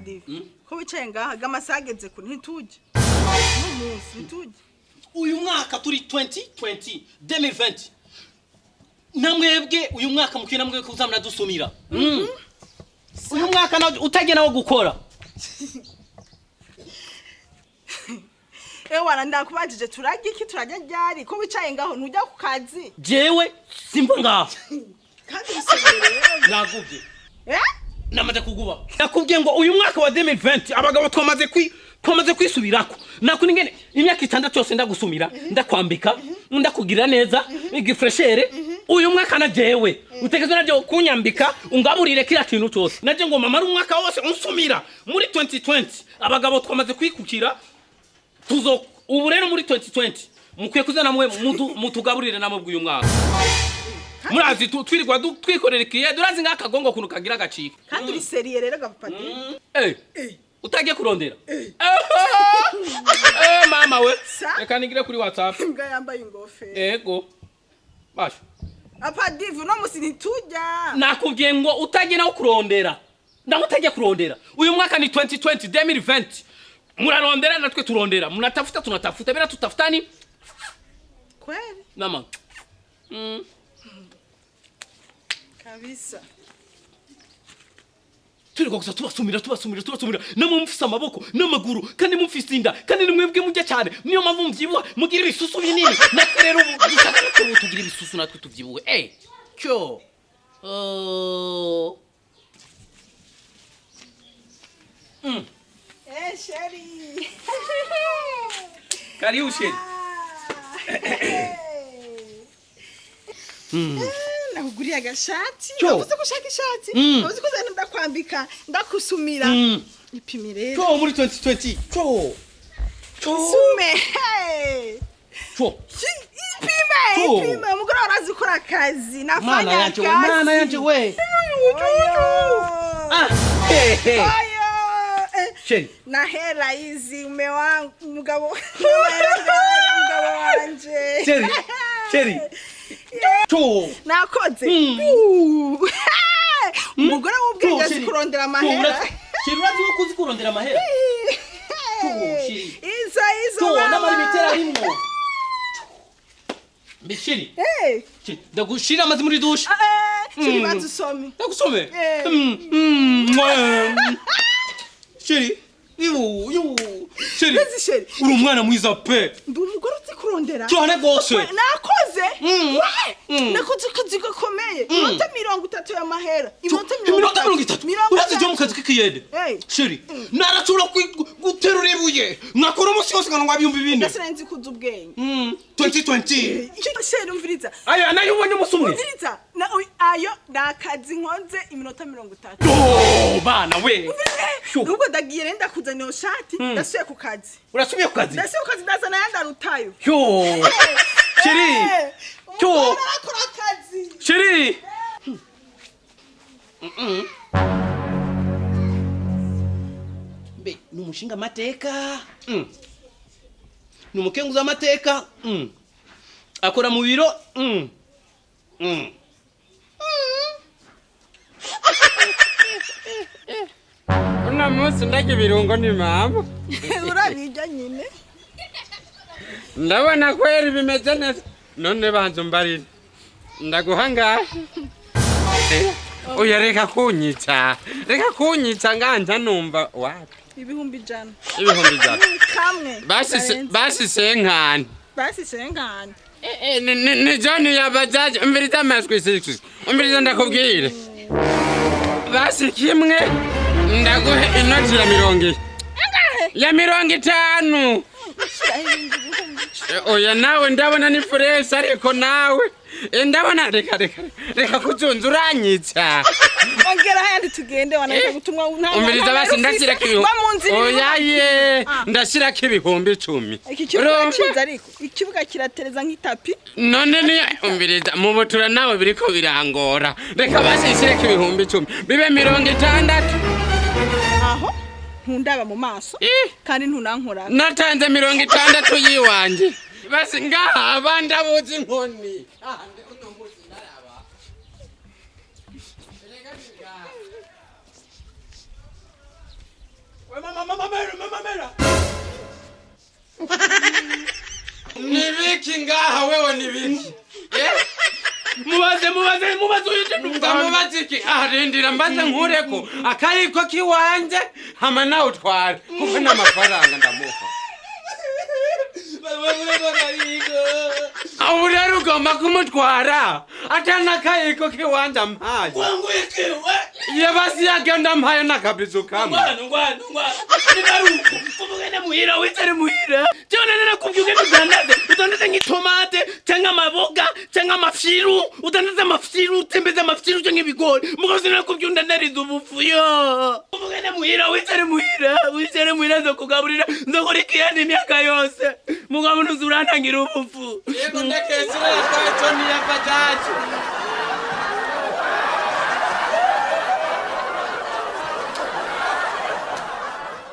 Divi, ko wicaye ngaha gamasaha ageze kure, ntitujye n'umunsi, ntitujye. Uyu mwaka turi 2020, 2020, namwebwe uyu mwaka mukwiye namwe kuza muradusumira. Uyu mwaka nawe utagenda wo gukora. Ewana, ndakubajije, turarya iki? Turarya ryari, ko wicaye ngaho ntujya ku kazi? Jewe simva ngaho. Kandi ubisemereye. Nagubye. Eh? Namaze kuguba. Nakubwiye ngo uyu mwaka wa 2020 abagabo twamaze kwisubirako. Nakuri ngene imyaka 6 yose ndagusumira, ndakwambika, ndakugirira neza, igifreshere. Uyu mwaka na jewe utegezwe naje kunyambika, ungaburire kila kintu cyose. Naje ngo mama ari umwaka wose unsumira. Muri 2020 abagabo twamaze kwikukira, tuzo ubu rero muri 2020 mukwiye kuza namwe mutugaburire namwe bw'uyu mwaka. Murazi twirirwa twikorera ikiye, durazi ng'akagongo kuntu kagira agacika. Kandi uri sérieux rero, gapapa Divi? Eh. Eh. Utagiye kurondera? Eh, mama we. Sa? Reka nigire kuri WhatsApp. Imbwa yambaye ingofero. Ego. Basho. Papa Divi, uno musi ntitujya. Nakubwiye ngo utagiye nawe kurondera. Ndaho utagiye kurondera. Uyu mwaka ni 2020, 2020. Murarondera natwe turondera. Mnatafuta tunatafuta, bila tutafutani. Kweli. Nama. Kabisa. Turirirwa gusa tubasumira, tubasumira, tubasumira. Namwe mufise amaboko n'amaguru, kandi mufise inda, kandi ni mwebwe mujya cyane, niyo mpamvu muvyibuha, mugira ibisusu binini. Natwe rero ubu dushaka natwe ubu tugira ibisusu, natwe tuvyibuhe. Eh, cyo. Oh. Eh, chéri. Karibu, chéri. Ah. Nakuguriye agashati. Cyo. Navuze ko ushaka ishati. Navuze ko uzana ndakwambika, ndakusumira. Ipime rero. Cyo muri 2020. Cyo. Cyo. Sume. Hey. Cyo. Ipime. Cyo. Ipime. Umugore arazi gukora akazi. Mana Nafanya yanje we, kazi. mana yanje we. Oyo. Ah. Hey, hey. Oyo. Eh. Chéri. Na hela hizi mume wangu, mugabo, mugabo wanje. Chéri. Chéri. Cyo. Nakoze. Umugore w'ubwenge azi kurondera amahera. Chéri, urazi ko uzi kurondera amahera? Chéri. Izo izo. Cyo, Mama. n'amara imitera arimwo. Mbe chéri. Eh, Chéri, ndagushira amazi muri douche. eh, chéri, banza usome. Ndagusome. Eh. Mwah. Chéri. Yu, yu. Chéri. Mbese chéri. Uri umwana mwiza pe. Ndi umugore uzi kurondera. Cyane rwose. We, nakoze. We, nakoze akazi gakomeye, iminota 30 y'amahera, iminota Iminota 30. Urazi je mu kazi k'ikiyede. Hey. Chéri, narashobora guterura ibuye. Nkakora umunsi wose nkanwa 4000. Mbese nari nzi kuza ubwenge. 2020. Chéri, umviriza. Ayo nayo ubonye umunsi umwe. Umviriza. Ayo ni akazi nkoze iminota 30. Oh, bana we. Shu. Nubwo ndagiye rero, ndakuzaniye iyo shati, ndasubiye ku kazi. Urasubiye ku kazi? Ndasubiye ku kazi, ndazana ayandi arutayo. Yo. Chéri. Cyo. Umugore arakora akazi. Chéri. Mbe ni umushinga amateka. Ni umukenguza amateka. Akora mu biro. Uno munsi ndarya ibirungo ni mama. Urabirya nyine. Ndabona kweri bimeze neza. None banza umbarire, ndaguha ngahe? Oya, reka kunyica, reka kunyica, nganja numva wapi. 100,000. 100,000? Kamwe. Basi Karenze. Basi cinquante. Basi cinquante. Ni John ya bajaji. Umviriza amajwi six, umviriza ndakubwire. Basi kimwe ndaguhe inoti ya mirongo ya 50. Shiraho ibindi bihumbi. Oya, nawe ndabona ni fresh, ariko nawe ndabona reka reka reka kuzunza, uranyica. Ongera ayandi tugende, wanaweza gutumwa. Umviriza, basi ndashyirako ibihumbi mu nzira. Oya ye. Ah. Ndashyirako 10,000. Iki kibuga Urumva? ciza, ariko ikibuga kiratereza nk'itapi. None ni umviriza, mu butura nawe biriko birangora. Reka basi nshyireko 10,000, bibe 60. Aho ntundaba mu maso. Eh. Kandi ntunankora. Natanze 60 yiwanje. Basi ngaha abandi abuzi inkoni. Ah, uno munsi ndaraba. Erega ni ngaha. Nibiki ngaha wewe, nibiki? Eh? Mubaze, mubaze, mubaze uyu je. Ndamubaza iki? Ah, rindira mbaze nkureko akayiko kiwanje, hama nawe utware, kuko n'amafaranga ndamuha. Ubu rero ugomba kumutwara atanakayiko kiwanje ampaye? Yabasi yagenda ampaye n'akabizu kamwe. Ngwano, ngwano, ngwano, nibaruko uvugane muhira, wicare muhira. Jewe nane nakubwiye ugende udandaze, udandaze nk'itomate canke amaboga canke amafyiru, udandaze amafyiru, utembeze amafyiru canke ibigori. Mugabo sinakubwiye undandarize ubufu. Yo, uvugane muhira, wicare muhira, wicare muhira, nzokugaburira, nzokora ikiyani imyaka yose, mugabo ntuzurantangira ubufu. Yego, ndakesera yatwaye toni ya bajaji.